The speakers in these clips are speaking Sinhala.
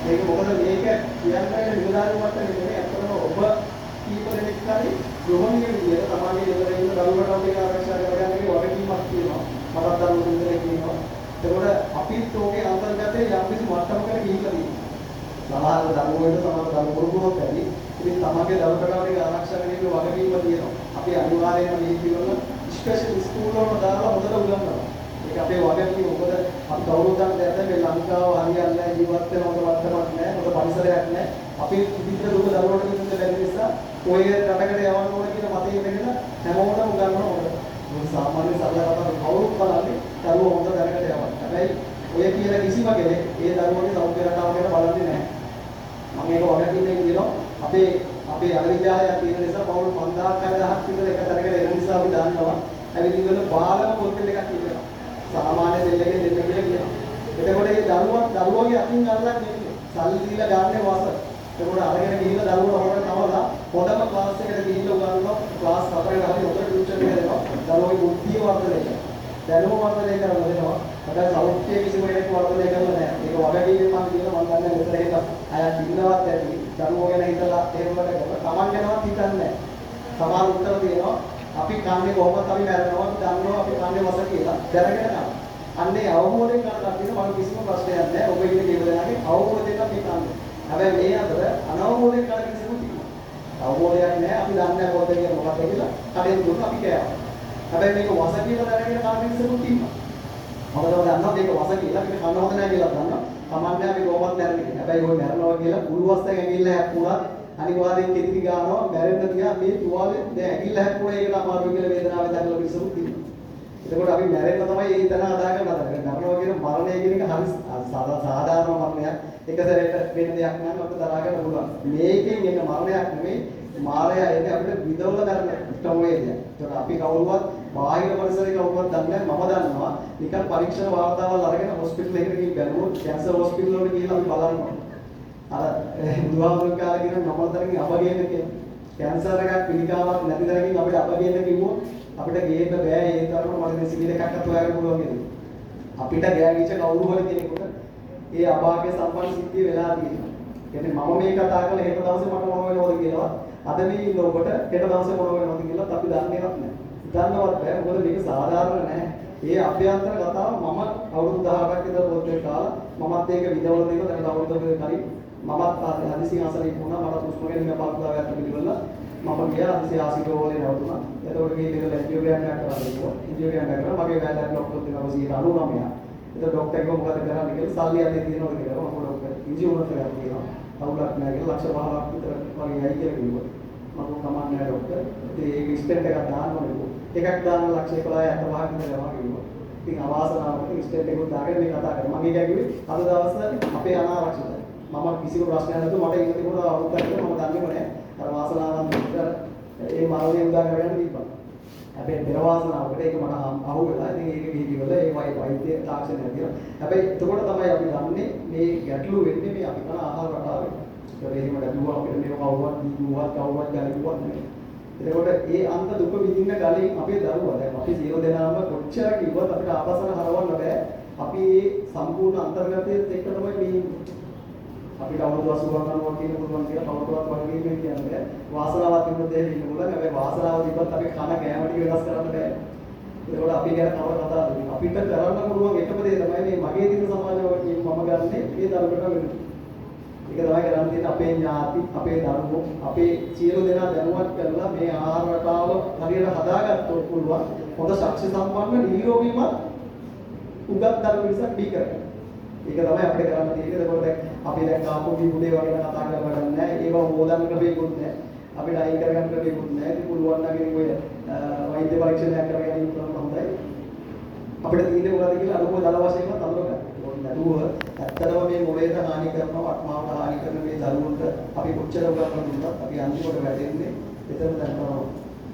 මේක මොකද මේක කියන්නේ නිලධාරී මට්ටමේ නෙමෙයි. ඇත්තටම ඔබ කීප දෙනෙක් හරි ගෘහණිය විදියට තමන්ගේ ගෙදර ඉන්න දරුවන්ට ටික ආරක්ෂා කරගන්න එකේ වගකීමක් තියෙනවා. මටත් දරුවෝ තුන් දෙනෙක් ඉන්නවා. එතකොට අපිත් ඕකේ අන්තර්ගතයේ යම්කිසි මට්ටමකට ගිහිල්ලා තියෙනවා. සමහර දරුවෝ වෙන සමහර දරුවෝ පුරුදුනොත් ඇති. ඉතින් තමන්ගේ දරුවෝ ටික ආරක්ෂා කිරීමේ වගකීම තියෙනවා. අපි අනිවාර්යයෙන්ම මේ පිළිබඳ ස්පෙෂල් ස්කූල් වලට දාලා හොඳට උගන්වනවා. ඒක අපේ වගකීම. මොකද අපි කවුරුත් දන්නේ නැහැ මේ ලංකාව හරියන්නේ නැහැ, ජීවත් වෙන හොඳ මට්ටමක් නැහැ, හොඳ පරිසරයක් නැහැ. අපි විඳින දුක දරුවන්ට විඳින්න බැරි නිසා ඔය රටකට යවන්න ඕන කියන මතය ඉඳගෙන හැමෝටම උගන්වනවා හොඳට. මොකද සාමාන්‍ය සරල කතාවක් කවුරුත් බලන්නේ දරුවෝ හොඳ තැනකට යවන්න. හැබැයි ඔය කියන කිසිම කෙනෙක් ඒ දරුවගේ සෞඛ්‍ය රටාව ගැන බලන්නේ නැහැ. මම ඒක වගකීමෙන් කියනවා. අපේ අපේ අවිද්‍යාවක් තියෙන නිසා පවුල් 5000ක් 6000ක් විතර එක තැනකට එන නිසා අපි දන්නවා. ඇවිදින්න බාලම පොත් එකක් ඉන්නවා. සාමාන්‍ය සෙල් එකෙන් දෙන්න කියලා කියනවා. එතකොට ඒ දරුවා දරුවගේ අතින් අල්ලන් එන්නේ. සල්ලි දීලා ගන්න වස. එතකොට අරගෙන ගිහිල්ලා දරුවට හොරට කවලා හොඳම ක්ලාස් එකට ගිහිල්ලා උගන්වනවා. ක්ලාස් 4කට හරි හොඳට ටියුෂන් එක දෙනවා. දරුවගේ බුද්ධිය වර්ධනය කරනවා. දැනුම වර්ධනය කරලා දෙනවා. හැබැයි සෞඛ්‍ය කිසිම කෙනෙක් වර්ධනය කරලා නැහැ. ඒක වගකීමෙන් මම කියනවා. මම දන්නේ මෙතන එහෙම අයත් ඉන්නවත් ඇති. දරුවෝ ගැන හිතලා එහෙම වැඩ කරලා තමන් ගැනවත් හිතන්නේ නැහැ. සමහර උත්තර තියෙනවා. අපි කන්නේ කොහොමද අපි මැරෙනවා. අපි දන්නවා අපි කන්නේ වස කියලා දැනගෙන යනවා. අන්නේ අවබෝධයෙන් කන කටින මම කිසිම ප්‍රශ්නයක් නැහැ. ඔබ ඉන්න කීප දෙනාගේ අවබෝධයෙන් අපි කන්නේ. හැබැයි මේ අතර අනවබෝධයෙන් කන කිසිම තියෙනවා. අවබෝධයක් නැහැ. අපි දන්නේ නැහැ පොත කියන්නේ මොකක්ද කියලා. කඩෙන් දුන්න අපි කෑවා. හැබැයි මේක වස කියලා දැනගෙන කන කිසිම තියෙනවා. හොඳටම දන්නවා මේක වස කියලා. අපිට කන්න හොඳ නැහැ කියලා දන්නවා. කමන්නේ අපි කොහොමද මැරෙන්නේ කියලා. හැබැයි ඔය මැරෙනවා කියලා කුළු වස්තෙන් ඇඟිල්ල හැප්පුණා. අනිවාර්යෙන් කෙදිරි ගන්නවා. මැරෙන්න තියා මේ තුවාලේ දැන් ඇඟිල්ල හැප්පුණා ඒකට අමාරුයි කියලා වේදනාවෙන් දඟලන මිනිස්සුත් ඉන්නවා. එතකොට අපි මැරෙන්න තමයි ඒ තැන හදා ගන්න හදන්නේ. මරනවා කියන මරණය කියන එක හරි සාධාරණ මරණයක්. එක සැරේට වෙන දෙයක් නම් අපිට දරා ගන්න පුළුවන්. මේකෙන් එන මරණයක් නෙමෙයි මායя එන්නේ අපිට විදවල මරණ ක්‍රමවේදයක්. ඒතකොට අපි කවුරුවත් බාහිර පරිසරේ කවුරුවත් දන්නේ නැහැ. මම දන්නවා. නිකන් පරීක්ෂණ වාර්තාවල් අරගෙන හොස්පිටල් එකට ගිහින් බැලුවොත් කැන්සර් හොස්පිටල් වලට ගිහිල්ලා අපි බලනවා. අර බුදුහාමුදුරුවෝ කාලේ කියන නමල තැනකින් අප ගේන්න කියලා. කැන්සර් එකක් පිළිකාවක් නැති තැනකින් අපිට අප ගේන්න කිව්වොත් අපිට ගේන්න බෑ. ඒ තරමට මට මේ සිවිල් එකක්වත් හොයාගන්න පුළුවන් කියලා. අපිට ගෑවිච්ච කවුරු හරි කෙනෙකුට ඒ අභාග්‍ය සම්පන්න සිද්ධිය වෙලා තියෙනවා. කියන්නේ මම මේ කතා කළ හෙට දවසේ මට මොන වෙනවද කියලාවත්, අද මේ ඉන්න ඔබට හෙට දවසේ මොන වෙනවද කියලාත් අපි දන්නේවත් නෑ. හිතන්නවත් බෑ. මොකද මේක සාධාරණ නෑ. ඒ අභ්‍යන්තර කතාව මම අවුරුදු 18ක් විතර පොත් එක කාලා මමත් ඒක විදවල තියෙනවා. දැන් අවුරුදු කලින් මමත් හදිසි ආසනයක වුණා. මට හුස්ම ගැනීම අපහසුතාවයක් තිබිලා මම ගියා හදිසි ආසිකෝලේ නැවතුණා. එතකොට ගිහින් ඉතින් ඇන්ජියෝග්‍රෑම් එකක් කරලා දුන්නා. ඇන්ජියෝග්‍රෑම් එක කරලා මගේ වැල් බ්ලොක් කරලා දෙනවා 99. එතකොට ඩොක්ටර් කිව්වා මොකද කරන්න කියලා. සල්ලි අතේ තියෙනවද කියලා. මම ඩොක්ටර් ඉන්ෂුරන්ස් එකක් තියෙනවා. අවුලක් නෑ කියලා ලක්ෂ 15ක් විතර වගේ යයි කියලා කිව්වා. මම කමක් නෑ ඩොක්ටර්. ඉතින් ඒක ස්ටෙන්ට් එකක් දාන්න ඕනේ කිව්වා. එකක් දාන්න ලක්ෂ 11 75ක් විතර යනවා කිව්වා. ඉතින් අවාසනාවකට ස්ටෙන්ට් එකක් දාගෙන මේ කතා කරා. මම ඒක කිව්වේ අද දවස් අපේ අනාරක්ෂිතයි. මම කිසිම ප්‍රශ්නයක් නැතුව මට ඉන්න තිබුණා අවුරුද්දක් විතර මම දන්නේම නෑ. අර වාසනාවන්ත විතර ඒ මරණය උදා කරගන්න තිබ්බා. හැබැයි පෙර වාසනාවකට ඒක මට අහු වෙලා ඉතින් ඒක ගිහින් ඉවරලා ඒ වෛද්‍ය තාක්ෂණය තියෙනවා. හැබැයි එතකොට තමයි අපි දන්නේ මේ ගැටලු වෙන්නේ මේ අපි කන ආහාර රටාවේ. ඒකට එහෙම ගැටලුවක් අපිට මේක කවුරුවත් දීුවත් කවුරුවත් ගැලපුවත් නෙමෙයි. එතකොට ඒ අන්ත දුක විඳින්න කලින් අපේ දරුවා දැන් අපි සියලු දෙනාම කොච්චර කිව්වත් අපිට ආපස්සට හරවන්න බෑ. අපි මේ සම්පූර්ණ අන්තර්ගතයත් එක්ක තමයි මේ ඉන්නේ. අපිට අවුරුදු 80ක් 90ක් ඉන්න පුළුවන් කියලා කවුරුවත් වගකීමෙන් කියන්නේ වාසනාවක් තිබුණොත් එහෙම ඉන්න පුළුවන්. හැබැයි වාසනාව තිබ්බත් අපි කන කෑම ටික වෙනස් කරන්න බෑ. ඒකෝට අපි ගැන කවර කතාවද? අපිට කරන්න පුළුවන් එකම දේ තමයි මේ මගේ තියෙන සමාජ වගකීම මම ගන්නෙ මේ දරුවට වෙනුවෙන්. ඒක තමයි කරන්න තියෙන අපේ ඥාති, අපේ දරුවෝ, අපේ සියලු දෙනා දැනුවත් කරලා මේ ආහාර රටාව හරියට හදාගත්තොත් පුළුවන් හොඳ ශක්ති සම්පන්න නිරෝගීමත් උගත් දරු පිරිසක් බිහි කරගන්න. ඒක තමයි අපිට කරන්න තියෙන්නේ. එතකොට දැන් අපි දැන් කාපු බීපු දේවල් ගැන කතා කරලා වැඩක් නැහැ. ඒවා හොදන්න ක්‍රමයක්වත් නැහැ. අපිට අයින් කරගන්න ක්‍රමයක්වත් නැහැ. ඉතින් පුළුවන් නම් ඉතින් ඔය වෛද්‍ය පරීක්ෂණයක් කරගෙන ඉන්න හොඳයි. අපිට තියෙන්නේ මොකද කියලා අනුකූල දල වශයෙන්වත් අඳුරගන්න. ඒකෝට නැතුව ඇත්තටම මේ මොළයට හානි කරනවා, ආත්මාවට හානි කරන මේ දරුවන්ට අපි කොච්චර උගන්වන්න දුන්නත් අපි අන්තිමට වැටෙන්නේ එතන දැන් තමයි.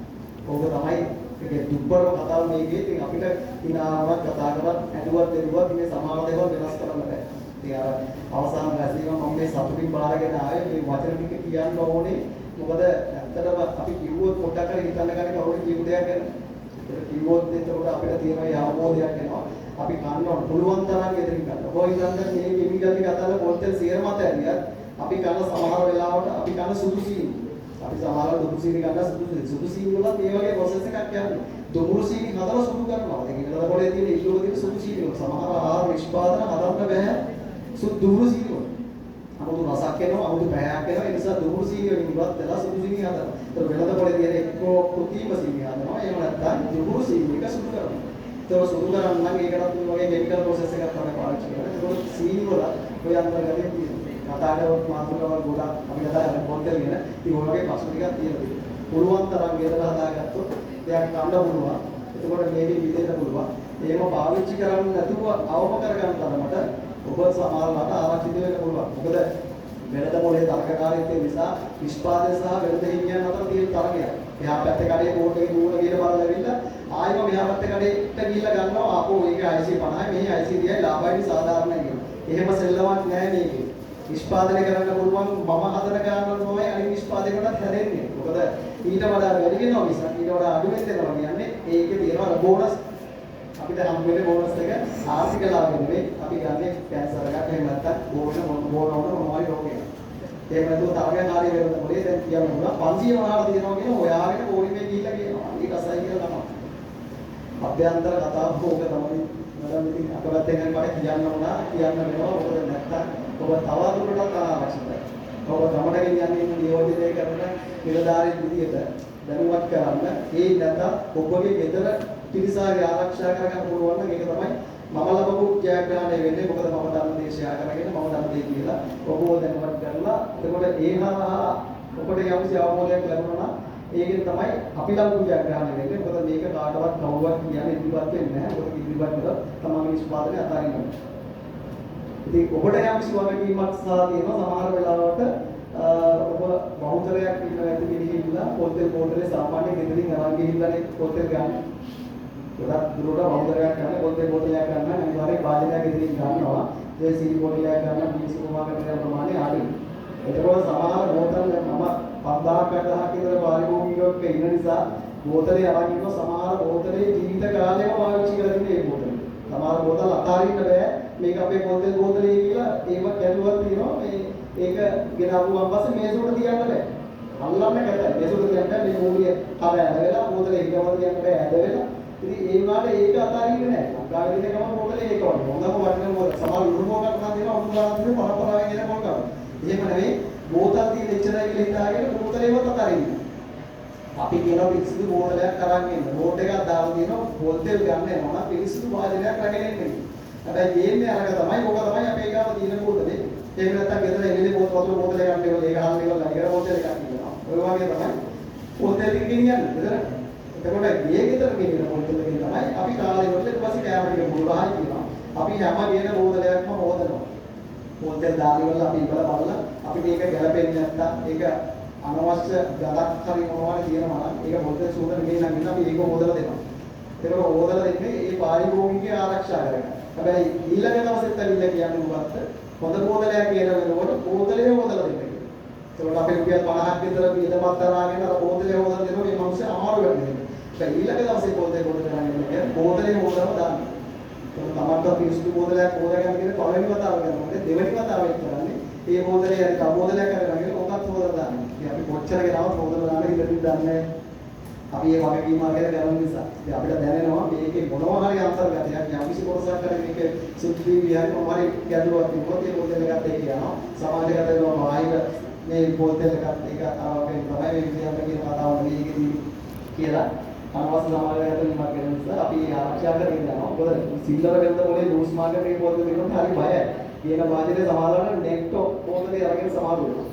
ඕක තමයි ඒක දුක්බරම කතාව මේකේ. ඉතින් අපිට හිනාවක් කතා කරත් ඇඬුවත් දෙරුවත් මේ සමහර දේවල් වෙනස් කරන්න බෑ. ඉතින් අර අවසාන රැසීම මම මේ සතුටින් බාරගෙන ආවේ මේ වචන ටික කියන්න ඕනේ. මොකද ඇත්තටම අපි කිව්වොත් පොඩ්ඩක් හරි හිතන්න ගන්නේ කවුරු කියපු දෙයක් ගැන. ඒක කිව්වොත් එතකොට අපිට තියෙන ඒ අවබෝධයක් එනවා. අපි කන්න ඕන පුළුවන් තරම් ගෙදරින් ගන්න. ඔය ඉඳන් මේ කෙමිකල් ටික අතල්ලා පොල් තෙල් සියරම අතහැරියත් අපි කන සමහර වෙලාවට අපි කන සුදු සීනි. අපි සමහර දුඹුරු සීනි ගන්න සුදු සීනි වලත් මේ වගේ ප්‍රොසෙස් එකක් යන්නේ. දුඹුරු සීනි හදලා සුදු කරනවා. දැන් ඉන්නද පොලේ තියෙන ඉල්ලුව තියෙන සුදු සීනි වල සමහර ආහාර නිෂ්පාදන හදන්න බෑ සුදු දුඹුරු සීනි වල. අමුතු රසක් එනවා, අමුතු පැහැයක් එනවා. ඒ නිසා දුඹුරු සීනි වලින් ඉවත් වෙලා සුදු සීනි හදනවා. ඒතර වෙනද පොලේ තියෙන එක්කෝ කෘතිම සීනි හදනවා. එහෙම නැත්නම් දුඹුරු සීනි එක සුදු කරනවා. ඒතර සුදු කරන්න නම් ඒකටත් මේ වගේ කෙමිකල් ප්‍රොසෙස් එකක් තමයි පාවිච්චි කරන්නේ. ඒතකොට සීනි වල ඔය අන්තර්ගතය තියෙනවා. කතා කරොත් මාතෘකාවල් ගොඩක් අපි කතා කරන්නේ පොල් තෙල් ගැන. ඉතින් ඔය වගේ ප්‍රශ්න ටිකක් තියෙනවා. පුළුවන් තරම් ගෙදර හදාගත්තොත් දෙයක් ගන්න පුළුවන්. එතකොට මේකේ විදෙන්න පුළුවන්. එහෙම පාවිච්චි කරන්නේ නැතුව අවම කරගන්න තරමට ඔබ සමහරවිට ආරක්ෂිත වෙන්න පුළුවන්. මොකද වෙනද පොලේ තරගකාරීත්වය නිසා නිෂ්පාදනය සහ වෙනද හිමියන් අතර තියෙන තරගයක්. එහා පැත්තේ කඩේ බෝට් එකේ දුවන කියලා බලලා ඇවිල්ලා ආයෙම මෙහා පැත්තේ කඩේට ගිහිල්ලා ගන්නවා. ආපහු ඒක 650යි මෙහි 630යි ලාභයි සාධාරණයි කියලා. එහෙම සෙල්ලමක් නෑ මේකේ. නිෂ්පාදනය කරන්න පුළුවන් මම හදන ගානවල තමයි අනිත් නිෂ්පාදකයන්ටත් හැදෙන්නේ. මොකද ඊට වඩා වැඩි වෙනවා මිසක් ඊට වඩා අඩු වෙනවා කියන්නේ ඒකේ තියෙනවා අර බෝනස්. අපිට හම්බ වෙන බෝනස් එක ආර්ථික ලාභ නෙවෙයි. අපි ගන්නේ කැන්සර් එකක් එහෙම නැත්නම් බෝන බෝන මොනවා හරි රෝගයක්. එහෙම නැතුව තරගකාරී වෙන්න පොලේ දැන් කියන්න පුළුවන් 550ට තියෙනවා කියන හොයාගෙන පොලිමේ ගිහිල්ලා කියනවා. ඒක අසයි කියලා තමයි. අභ්‍යන්තර කතාව ඕක තමයි. මම ඉතින් අපවත් එක්ක මට කියන්න වුණා කියන්න වෙනවා. මොකද නැත්තම් ඔබ තව දුරටත් අනාරක්ෂිතයි. ඔබ ගමට ගෙනියන්න ඉන්න නියෝජනය කරන නිලධාරීන් විදියට දැනුවත් කරන්න. ඒ නැත්තම් ඔබගේ ගෙදර පිරිසාගේ ආරක්ෂා කරගන්න පුළුවන් නම් ඒක තමයි මම ලැබපු ජයග්‍රහණය වෙන්නේ. මොකද මම දන්න දේ ෂෙයා කරගෙන මම දන්න දේ කියලා ඔබව දැනුවත් කරලා එතකොට ඒ හරහා ඔබට යම්කිසි අවබෝධයක් ලැබුණා නම් ඒකෙන් තමයි අපි ලැබපු ජයග්‍රහණය වෙන්නේ. මොකද මේක කාටවත් කවුරුවත් කියන්නේ ඉදිරිපත් වෙන්නේ නැහැ. මොකද ඉදිරිපත් කළොත් තමන්ගේ නිෂ්පාදනය අතාරිනවා. ඉතින් ඔබට යම්කිසි වගකීමක් සහ තියෙනවා. සමහර වෙලාවට ඔබ බහුතරයක් ඉන්න ඇති ගිහිල්ලා පොල් තෙල් බෝතලේ සාමාන්‍ය ගෙදරින් අරන් ගිහිල්ලානේ පොල් තෙල් ගන්න. ගොඩක් දුරට බහුතරයක් ගන්න පොල් තෙල් බෝතලයක් ගන්න අනිවාර්යයෙන් වාජනයක් ගෙදරින් ගන්නවා. ඒ සීනි බෝතලයක් ගන්න මේ සුපර් මාකට් එකේ ප්‍රමාණය අඩුයි. එතකොට සමහර බෝතල් දැන් මම 5000ක් 6000ක් විතර පාරිභෝගිකයෙක් ඉන්න නිසා බෝතලේ අරන් ඉන්න සමහර බෝතලේ ජීවිත කාලෙම පාවිච්චි කරලා තියෙන ඒ බෝතලේ. සමහර බෝතල් අතාරින්න බෑ. මේක අපේ පොල් තෙල් බෝතලේ කියලා ඒව ගැටලුවක් තියෙනවා. මේ ඒක ගෙනාවුවන් පස්සේ මේසෙට තියන්න බෑ. අල්ලන්න කැතයි. මේසෙට තියන්න බෑ. මේ මූලිය කර ඇද වෙලා බෝතලේ හිටවල තියන්න බෑ ඇද වෙලා. ඉතින් ඒ වුණාට ඒක අතාරින්න නෑ. ලංකාවේ තියෙන ගමන් බෝතලේ ඒක වගේ. හොඳම වටින බෝතල. සමහර ලුණු බෝතල් නම් තියෙනවා අවුරුදු ගානක් තිබෙන පරම්පරාවෙන් එන පොල් කඩ. එහෙම නෙවෙයි බෝතල් තියෙන එච්චරයි කියලා හිතාගෙන බෝතලේවත් අතාරින්න. අපි කියනවා පිරිසිදු බෝතලයක් අරන් එන්න. බෝට් එකක් දාලා තියෙනවා පොල් තෙල් ගන්න යනවා නම් පිරිසිදු වාජනයක් රැගෙන එන්න. හැබැයි ගේන්නේ අරක තමයි ඕක තමයි අපේ ගාව තියෙන බෝතලේ. එහෙම නැත්නම් ගෙදර එළියේ බෝතල වතුර බෝතලයක් ගන්න ඒවල ඒක අහන්න ඒවල අනිකර බෝතල එකක් කියනවා. ඔය වගේ තමයි පොල් තෙල් ටික ගෙනියන්නේ ගෙදර. එතකොට ගේ ගෙදර ගෙනියන පොල් තෙල් එකෙන් තමයි අපි කාලේ වල ඊට පස්සේ කෑම ටික බුරුලහයි කියනවා. අපි හැම ගේන බෝතලයක්ම හොදනවා. පොල් තෙල් දාලා ඉවරලා අපි ඉවර බලලා අපිට ඒක ගැලපෙන්නේ නැත්තම් ඒක අනවශ්‍ය ගලක් හරි මොනවා හරි තියෙනවා නම් ඒක පොල් තෙල් සුවඳ නෙමෙයි නම් ඉන්න අපි ඒක හොදලා දෙනවා. එතකොට හොදලා දෙන්නේ ඒ පාරිභෝගිකය ආරක්ෂා කරගන්න. හැබැයි ඊළඟ දවසෙත් ඇවිල්ලා කියන්නේ මොකද්ද? හොඳ බෝතලයක් කියන වෙනකොට බෝතලේ හොදලා දෙන්න කියලා. එතකොට අපි රුපියල් 50ක් විතර වියදමක් දරාගෙන අර බෝතලේ හොදලා දෙනවා මේ මිනිස්සු අමාරු වෙන්නේ. දැන් ඊළඟ දවසේ බෝතලේ හොදලා කරන්නේ කියන්නේ බෝතලේ හොදලා දාන්න. එතකොට තමන්ට පිරිසිදු බෝතලයක් හොදා ගන්න කියන පළවෙනි වතාව කරනකොට දෙවෙනි වතාවෙත් කරන්නේ මේ බෝතලේ හරි තව බෝතලයක් අරගෙන ගිහලා ඕකත් හොදලා දාන්න. ඉතින් අපි කොච්චර ගෙනාවත් හොදලා දාන්න ඉඳින් දන්නේ අපි මේ වගකීම අරගෙන කරන නිසා. ඉතින් අපිට දැනෙනවා මේකේ මොනවා හරි අන්තර්ගතයක් යම්කිසි කොටසක් හරි මේක සුද්ධ විහාර මොනවා හරි ගැටලුවක් තිබ්බොත් ඒ බෝතල් එකත් එක්ක යනවා. සමාජගත වෙනවා බාහිර මේ බෝතල් එකත් ඒක අරගෙන තමයි මේ විද්‍යාත්මක කියන කතාව නෙවෙයි කියලා අනවශ්‍ය සමාජගත වීමක් වෙන නිසා අපි ආරක්ෂා කරගෙන යනවා. මොකද සිල්ලර වෙනද මොලේ ලූස් මාකට් එකේ බෝතල් දෙනකොට හරි බයයි. කියන වාජනේ සමහරවල් නෙක්ටෝ බෝතලේ අරගෙන සමහර වෙනවා.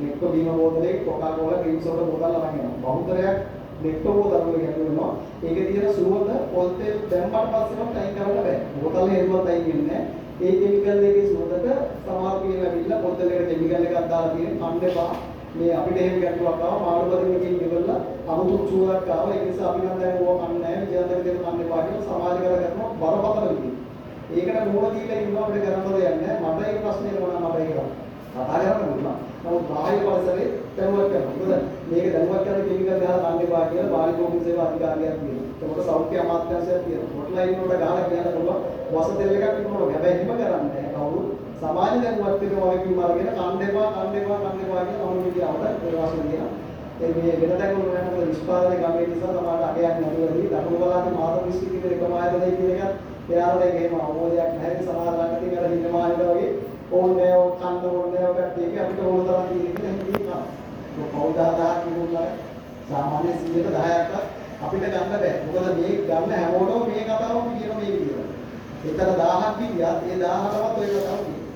නෙක්ටෝ බීම බෝතලේ කොකා කෝලා ක්‍රීම් සෝඩා බෝතල් අරගෙන යනවා. බහුතරයක් නෙක්ටෝ බෝතල් වල ගැටලු වෙනවා. ඒකේ තියෙන සුවඳ පොල් තෙල් දැම්මට පස්සෙවත් අයින් කරන්න බෑ. බෝතල් හේතුවත් අයින් වෙන්නේ නෑ. ඒ කෙමිකල් එකේ සුවඳට සමහර පියන ඇවිල්ලා පොල් තෙල් එකට කෙමිකල් එකක් දාලා තියෙන කන්න එපා. මේ අපිට එහෙම ගැටලුවක් ආවා මාළු බදින එකකින් ඉවරලා අමුතු සුවඳක් ආවා. ඒ නිසා අපි නම් දැන් ඕවා කන්නේ නෑ. විජයන්තර දෙන්න කන්න එපා කියලා සමාජගත කරනවා බරපතල විදිහට. ඒකට මුහුණ දීලා ඉන්නවා අපිට කරන්න දෙයක් නෑ. මට ඒක ප්‍රශ්නේ නෑ මට ඒක. කතා කරන්න පුළුවන්. නමුත් බාහිර පරිසරේ දැනුවත් කරනවා. මොකද මේක දැනුවත් කරන කිමිකල් ගහලා කන්න එපා කියලා පාරිභෝගික සේවා අධිකාරියක් තියෙනවා. එතකොට සෞඛ්‍ය අමාත්‍යාංශයක් තියෙනවා. හොට්ලයින් වලට ගහලා කියන්න පුළුවන් වස තෙල් එකක් විකුණනවා. හැබැයි එහෙම කරන්නේ නැහැ. කවුරු සමාජ දැනුවත් වෙන වගකීම අරගෙන කන්න එපා කන්න එපා කන්න එපා කියලා කවුරු විදියට ප්‍රකාශන දෙනවා. ඒ මේ වෙන තැන් වල යනකොට නිෂ්පාදනය ගමේ නිසා සමහරට අගයක් නැතුව ඇති. දකුණු පළාතේ මාතර දිස්ත්‍රික්කයේ එකම ආයතනය කියන එකත් එයාලට ඒක එහෙම අවබෝධයක් නැහැ. ඉතින් සමහර ළඟ තියෙන අර හිනමානිට වගේ ඕනේ ඔය කන්න ඕනේ ඔය කට්ටිය අපිට ඕන තරම් තියෙන කියලා එහෙම කියනවා. ඔය පෞදාදාක් කිව්වොත් සාමාන්‍ය 10%ක්වත් අපිට ගන්න බෑ. මොකද මේ ගන්න හැමෝටම මේ කතාවම කියන මේ විදියට. එතන 1000ක් හිටියත් ඒ 1000ටවත් ඔය කතාව කියනවා.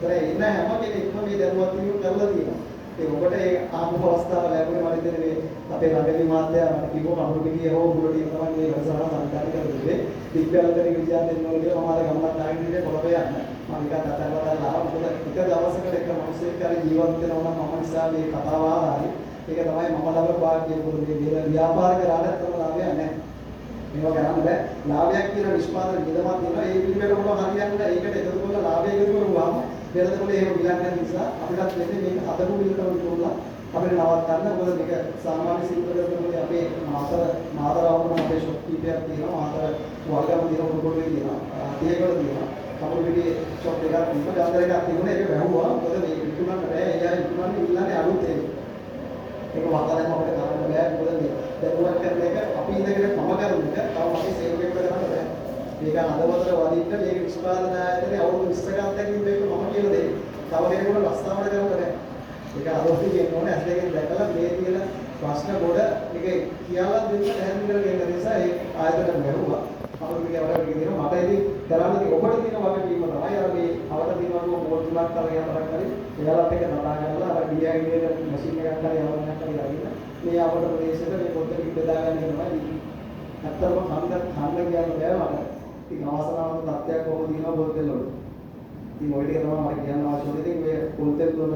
ඒතර එන හැම කෙනෙක්ම මේ දැනුවත් වීම කරලා තියෙනවා. ඒ ඔබට ඒ ආපු අවස්ථාව ලැබුණේ මම හිතන්නේ මේ අපේ ළඟදී මහත්තයා මට කිව්වා කමුරුපිටියේ හෝ මුරටියේ තමයි මේ වැඩසටහන සංචාරය කරලා තිබ්බේ. දිග්බැලතරේ විජයන් දෙන්න ඕන කියලා මම අර ගමනක් දාගෙන ඉන්නේ කොළඹ යන්න. මම නිකන් කතා කරලා ආවා. මොකද එක දවසකට එක මිනිහෙක් හරි ජීවත් වෙනවා නම් මම නිසා මේ කතාව අහලා හරි ඒක තමයි මම ලබන භාග්‍යය. මොකද මේ දේවල් ව්‍යාපාර කරාට ඇත්තම ලාභයක් නැහැ. මේවා කරන්න බෑ. ලාභයක් කියන නිෂ්පාදන විදමක් තියෙනවා. ඒ පිළිවෙල මොනවා හරියන්නේ නැහැ. ඒකට එකතු කරලා ලාභය එකතු කරුවාම වෙනදකොට එහෙම මිලක් නැති නිසා අපිටත් වෙන්නේ මේක හදපු මිලටම විකුණලා අපිට නවත්තන්න. මොකද මේක සාමාන්‍ය සිල්ප කරනකොට අපේ මාතර වුණා අපේ ෂොප් කීපයක් තියෙනවා. මාතර වර්ගම තියෙනවා, උඩුකොටුවේ තියෙනවා, තියගොඩ තියෙනවා. කමුරුපිටියේ ෂොප් එකක් තිබ්බා, ගන්දර එකක් තිබුණා. ඒක වැහුවා. මොකද මේක විකුණන්න බෑ. ඒ අය විකුණන්නේ ඉල්ලන්නේ අලුත් ඒක. ඒක වකලම අපිට කරන්න බෑ. මොකද මේ දැනුවත් කරන එක අපි ඉඳගෙන මම කරන එක තව මගේ සේවකයෙකුට කරන්න බෑ. මේක හදවතට වදින්න මේක නිෂ්පාදන ආයතනයේ අවුරුදු 20ක අත්දැකීම් මේක මම කියලා දෙන්නේ. තව කෙනෙකුට රස්සාවට කරන්න බෑ. ඒක හදවතින් කියන්න ඕනේ. ඇස් දෙකෙන් දැකලා මේ තියෙන ප්‍රශ්න ගොඩ මේක කියලා දෙන්න පැහැදිලි කරගෙන ඉන්න නිසා ඒ ආයතනයට වැහුවා. අපිට මේක වඩා කියනවා. මට ඉතින් කරන්න තියෙන ඔබට තියෙන වගකීම තමයි අර මේ අවත තියෙනවා බෝල් තුනක් තරම් හතරක් හරි එයාලත් එක්ක කතා කරලා අර ඩීඅයිඩියට මැෂින් එකක් හරි යවන්න එකක් හරි අරගෙන මේ අපට ප්‍රදේශෙට මේ පොත් ටික බෙදා ගන්න එක තමයි. ඇත්තටම කන්න කියන්න බෑ මට. ඉතින් අවසනාවන්ත තත්ත්වයක් කොහොමද තියෙනවා පොල් තෙල් වල. ඉතින් ඔය ටික තමයි මට කියන්න අවශ්‍ය වුණේ. ඉතින් ඔය පොල් තෙල් වල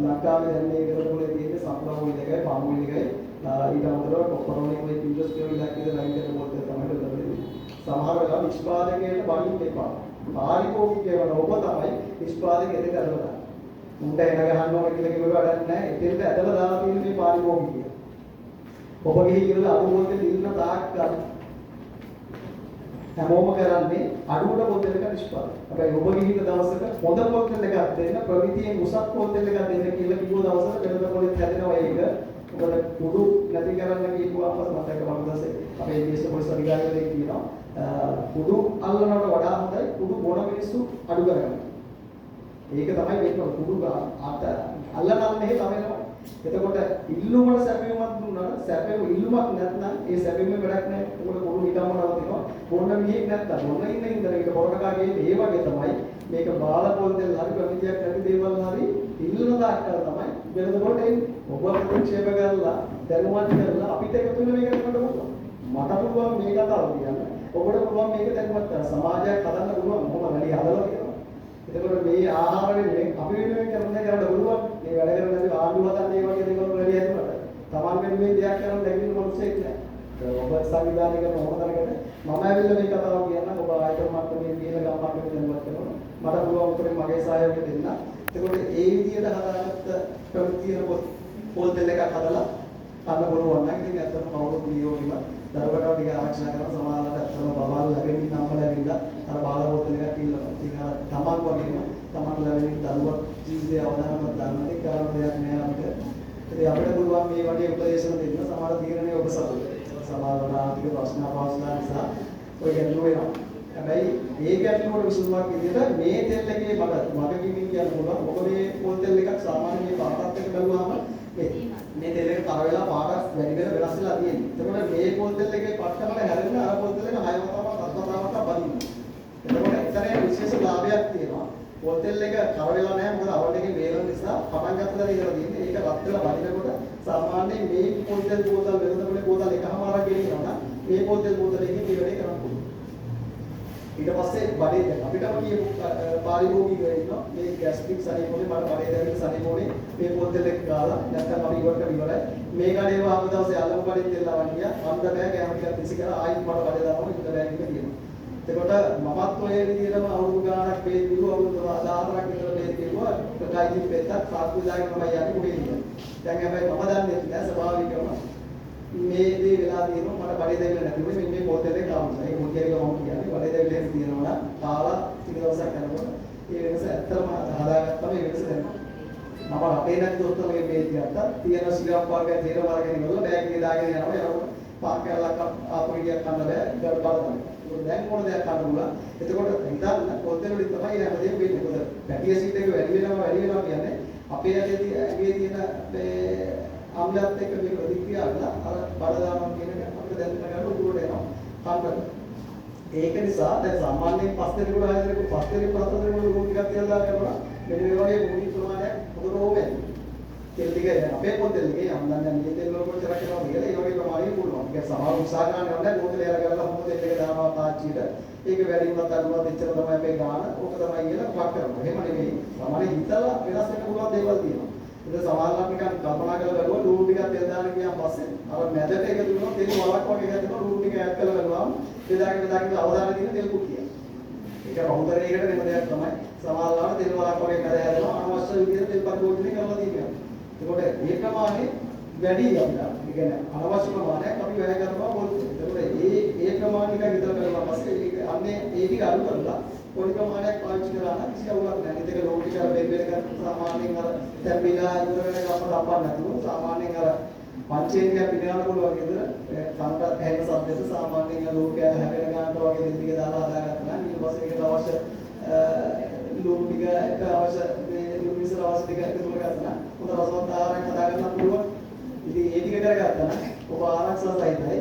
ලංකාවේ දැන් මේ වෙනකොට තියෙන්නේ සන්ෆ්ලවර් ඔයිල් එකයි පාම් ඔයිල් එකයි ඊට අමතරව කොපර් ඔයිල් ඔය ඉන්ඩස්ට්‍රි ඔයිල් එකක් විතර ලයින් එක පොල් තෙල් තමයි ලැබෙන්නේ. සමහර වෙලාවට නිෂ්පාදකයට බනින්න එපා. පාරිභෝගිකය වන ඔබ තමයි නිෂ්පාදකයෙක් ඇදලා දාන්නේ. උන්ට එන ගහන්න ඕන කියලා කිව්ව වැඩක් නැහැ. එතෙන්ට ඇදලා දාලා තියෙන මේ පාරිභෝගිකය. ඔබ ගිහින් ඉවරලා අඩු පොල් තෙල් ඉන්න තාක්කල් හැමෝම කරන්නේ අඩුවට පොල් තෙල් එක නිෂ්පාදනය. හැබැයි ඔබ ගිහින් දවසක හොඳ පොල් තෙල් එකක් දෙන්න, ප්‍රමිතියෙන් උසස් පොල් තෙල් එකක් දෙන්න කියලා කිව්ව දවසට වෙනද පොලෙත් හැදෙනවා ඒක. මොකද කුඩු නැති කරන්න කියපුවාම මතක මම දවසේ අපේ දේශ පොලිස් අධිකාරිවරයෙක් කියනවා කුඩු අල්ලනවට වඩා හොඳයි කුඩු බොන මිනිස්සු අඩු කරගන්න. ඒක තමයි වෙන්නේ. කුඩු අත අල්ලන අල්ලන්නේ තමයි. එතකොට ඉල්ලුමට සැපයුමක් දුන්නාට සැපයුම ඉල්ලුමක් නැත්නම් ඒ සැපයුමේ වැඩක් නැහැ. ඒකට කුඩු හිටම නවතිනවා. බොන්න මිනිහෙක් නැත්තම් බොන්න ඉන්න ඉඳලා ඒක පොරකටා ගියේ. ඒ වගේ තමයි මේක බාල පොල් තෙල් හරි ප්‍රමිතියක් නැති දේවල් හරි ඉල්ලන තාක්කල් තමයි වෙනද පොළට එන්නේ. ඔබ ප්‍රතික්ෂේප කරලා දැනුවත් කරලා අපිට එකතු වෙන මේක කරන්න පුළුවන්. මට පුළුවන් මේ කතාව කියන්න. ඔබට පුළුවන් මේක දැනුවත් කරන්න. සමාජයක් හදන්න පුළුවන්. මොකද වැඩි හදලා තියෙනවා. එතකොට මේ ආහාර වෙනුවෙන් අපි වෙනුවෙන් කරන දේ කරන්න පුළුවන්. මේ වැඩ කරන නැති ආණ්ඩුව හදන්න ඒ වගේ දේවල් වැඩි හැදුනට තමන් වෙනුවෙන් දෙයක් කරන්න ලැබෙන මිනිස්සෙක් නෑ. ඔබ සංවිධානය කරන ඕන තරකට මම ඇවිල්ලා මේ කතාව කියන්න ඔබ ආයතන මට්ටමේ කියලා ගම් මට්ටමේ දැනුවත් කරනවා. මට පුළුවන් උඩරින් මගේ සහයෝගය දෙන්න. එතකොට ඒ විදිහට හදාගත්ත ප්‍රමිතිය පොල් තෙල් එකක් හදලා කන්න පුළුවන් නම් ඉතින් ඇත්තටම කවුරුත් නියෝගිම දරුවකට ටික ආරක්ෂා කරන සමහරවිට ඇත්තටම බබාලා ලැබෙමින් අම්මලා ඇවිල්ලා අර බාල බෝතල් එකක් ඉල්ලනවා. ඉතින් අර තමන් වගේම තමන් ලැබෙමින් දරුවක් ජීවිතේ අවදානමක් දාන්න ඉතින් කරන්න දෙයක් නෑ අපිට. ඉතින් අපිට පුළුවන් මේ වගේ උපදේශන දෙන්න. සමහර තීරණය ඔබ සතුටුයි. සමහර ආර්ථික ප්‍රශ්න අපහසුතා නිසා ඔය ගැටලු වෙනවා. හැබැයි ඒ ගැටලුවට විසඳුමක් විදිහට මේ තෙල් එකේ මට වගකීමෙන් කියන්න පුළුවන්. මොකද මේ පොල් තෙල් එකක් සාමාන්‍ය මේ පාටත් එක්ක බැලුවාම මේ තෙල් එක කර වෙලා පාටක් වැඩි වෙලා වෙනස් වෙලා තියෙන්නේ. එතකොට මේ පොල් තෙල් එකේ පට්ටමට හැරෙන්න අර පොල් තෙල් එක 6 වතාවක් 7 වතාවක් බදිනවා. එතකොට එතන විශේෂ ලාභයක් තියෙනවා. පොල් තෙල් එක කර වෙලා නැහැ. මොකද අවන් එකේ වේලන නිසා පටන් ගත්ත දේ ඉඳලා තියෙන්නේ. ඒක රත් වෙලා බදිනකොට සාමාන්‍යයෙන් මේ පොල් තෙල් බෝතල් වෙනකොට බෝතල් එකමාරක් ගෙනියනවා නම් මේ පොල් තෙල් බෝතල එකකින් මේ වැඩේ කරන්න පුළුවන්. ඊට පස්සේ බඩේ දැන් අපිටම කියමු පාරිභෝගිකයෝ ඉන්නවා මේ ගැස්ට්‍රික් සනීපෝනේ මට බඩේ දැනෙන සනීපෝනේ මේ පොල් තෙල් එක ගාලා නැත්තම් අපි ඉවර කරලා ඉවරයි මේ කඩේ වහපු දවසේ අල්ලමු කඩේ තෙල් ලවන්න ගියා අන්න බෑ කෑම ටිකක් තිසි කරලා ආයිත් මට බඩේ දානවා ඉන්න බෑ කියලා කියනවා. එතකොට මමත් ඔය විදිහටම අවුරුදු ගාණක් බේත් බිව්වා, අවුරුදු 14ක් විතර බේත් බිව්වා. අයිති පෙත්තක් සාක්කු දාගෙන තමයි යන්නේ කොහෙද කියලා. දැන් හැබැයි මම දන්නේ නැහැ ස්වභාවිකවම මේ දේ වෙලා තියෙනවා මට බඩේ දැවිලා නැති වුණේ මෙන්න මේ පොත් එකේ ආවම. ඒක මුද්‍රික මම කියන්නේ බඩේ දැවිලා එහෙම තියෙනවා නම් කාලා ටික දවසක් යනකොට ඒ වෙනස ඇත්තටම හදාගත්තම ඒ වෙනස දැනෙනවා. මම අපේ නැති දොස්තරගේ බේත් ගත්තා. තියෙන සිරප් වර්ග තේර වර්ග නෙවෙයි බෑග් එකේ දාගෙන යනවා. යනකොට පාක් කැලක් ආපු ගෙඩියක් කන්න බෑ. ගඩ බඩ තමයි. ඒක දැන් මොන දෙයක් කන්න පුළුවන්. එතකොට හිතන්න පොත් වලින් තමයි හැමදේම වෙන්නේ. මොකද ෆැටි ඇසිඩ් එක වැඩි වෙනවා වැඩි වෙනවා කියන්නේ අපේ ඇඟේ තියෙන මේ අම්ලත් එක්ක මේ ප්‍රතික්‍රියා කරලා අර බඩ දානවා කියන එක අපිට දැනෙන්න ගන්න උඩට එනවා කන්නට. ඒක නිසා දැන් සාමාන්‍යයෙන් පස් දෙනෙකුට හය දෙනෙකුට පස් දෙනෙක් පස් දෙනෙකුට ලුණු ටිකක් තියලා දාලා කරනවා. මෙන්න මේ වගේ මුනි ප්‍රමාණයක් හොඳට ඕනේ. තෙල් ටික දැන් අපේ පොත් තෙල් ටිකේ මම දන්නේ නැහැ මේ තෙල් වල කොච්චරක් යනවද කියලා. ඒ වගේ ප්‍රමාණයක පුළුවන්. ඒ කියන්නේ සමහර උත්සාහ ගන්න ඕනේ නැහැ. බෝතලේ අරගලා හොඳ තෙල් එක දානවා තාච්චියට. ඒක වැඩි වුණත් අඩු වුණත් එච්චර තමයි අපේ ගාන. ඕක තමයි කියලා වක් කරනවා. එහෙම නෙවෙයි. සාමාන්‍ය හිතලා වෙනස් වෙන්න පුළුවන් දේවල් තියෙනවා. ඉතින් සමහරවල් නිකන් කල්පනා කරලා බැලුවා ලුණු ටිකක් තෙල් දාන ගියාන් පස්සේ අර මැදට එකතු වෙනවා තෙල් වලක් වගේ එකක් දෙනවා ලුණු ටික ඈඩ් කරලා බැලුවාම බෙදාගෙන බෙදාගෙන අවසානයේ තියෙන තෙල් කුට්ටිය. ඒක බහුතරයකට වෙන දෙයක් තමයි. සමහරවල් තෙල් වලක් වගේ මැද හැදෙනවා අනවශ්‍ය විදිහට තෙල් පරිභෝජනය කරලා තියෙනවා. එතකොට මේ ප්‍රමාණය වැඩි අපිට. ඒ කියන්නේ අනවශ්‍ය ප්‍රමාණයක් අපි වැය කරනවා පොත්. එතකොට ඒ ඒ ප්‍රමාණය ටික විතර කරලා පස්සේ ඒක අන්නේ ඒ ටික අඩු කරලා පොඩි ප්‍රමාණයක් පාවිච්චි කරා නම් කිසි අවුලක් නෑ. අනිත් එක ලෝක ටික අර බෙල් බෙල් කරලා සාමාන්‍යයෙන් අර තැම්බිලා ඉවර වෙනකම් අපට අපන්න නැතුව සාමාන්‍යයෙන් අර පංචේන්ද්‍රිය පිනවන්න පුළුවන් විතර කනට ඇහෙන සද්දෙට සාමාන්‍යයෙන් ලෝකය හැපෙන ගන්නට වගේ දෙල් ටික දාලා හදාගත්තා නම් ඊට පස්සේ ඒකට අවශ්‍ය ලුණු ටික එක අවශ්‍ය මේ ලුණු මිශ්‍ර අවශ්‍ය ටික එකතු කරගත්තා නම් හොඳ රසවත් ආහාරයක් හදාගන්න පුළුවන්. ඉතින් ඒ ටික කරගත්තා නම් ඔබ ආරක්ෂා සහිතයි.